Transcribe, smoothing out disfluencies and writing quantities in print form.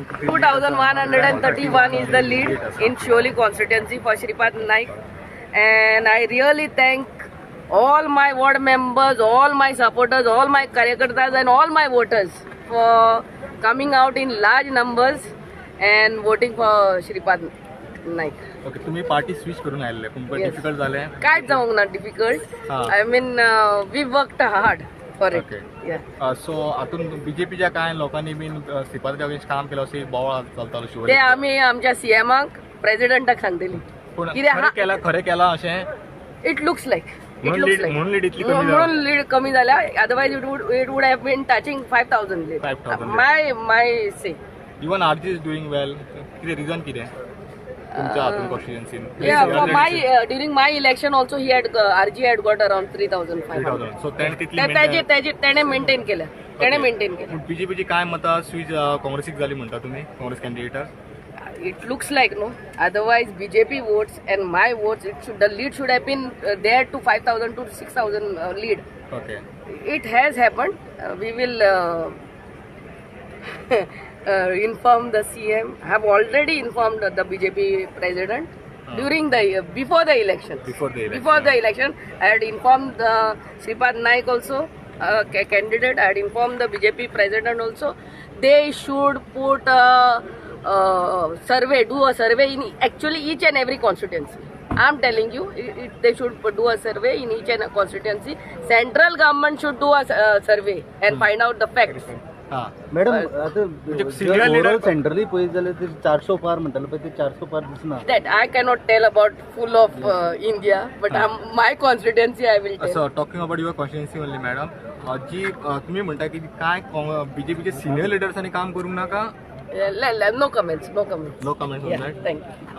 one two 2131 is the lead in Siolim constituency for Shripad Naik, and I really thank all my ward members, all my supporters, all my karyakartas and all my voters for coming out in large numbers and voting for Shripad Naik. Okay, तुम्ही party switch करून आयिल्ले तुमकां Yes. Difficult जालें? कांयच जावंक ना difficult. हा. I mean, we worked hard for it. Okay. Yeah. So हातून बीजेपीच्या कांय लोकांनी बीन श्रीपादाच्या अगेन्स्ट काम केलं अशी बोवाळ चलतालो ते शिवोले. आमी आमच्या सीएमाक, प्रेसिडेंटाक सांगतली. पूण कित्याक खरें केलां, खरें केलां अशें? It looks like it म्हणून लुक्स लीड लायक म्हणून लीड इतली कमी जाली. म्हणून लीड कमी जाल्या, otherwise it would have been touching 5000 lead. 5,000 lead. My say. Even RG is doing well, कितें रिजन कितें तुमच्या हातून कॉन्स्टिट्युएन्सीन? Yeah, for my during my election also he had RG had got around 3500. So तेणें तितली त्याचे त्याचे त्याने मेंटेन केलं, त्याने मेंटेन केलं. बीजेपीची काय मतां स्विच काँग्रेसीक जाली म्हणटा तुमी, Congress कॅन्डिडेटाक? It looks like, no, otherwise BJP votes and my votes, it should the lead should have been there to 5000 to 6000 lead. Okay. It has happened. We will inform the CM. Have already informed the BJP president during the before the election. Before the election. Before the election, I had informed the Shripad Naik also, candidate. I had informed the BJP president also. They should put a survey, do a survey in actually each and every constituency. I'm telling you, they should do a survey in each and constituency. Central government should do a survey and find out the facts. हां. Madam, आता म्हणजे senior leader- overall centrally पळयत जाल्यार ते 400 पार म्हणटाले पळय, ते 400 पार दिसना. That I cannot tell about full of India, but my constituency I will tell. असो talking about your constituency only, madam, जी तुम्ही म्हणता की काय बीजेपीचे सिनियर लिडर्सांनी काम करूंक नाका? No comments, no comments. No comments on Yeah, that. Thank you.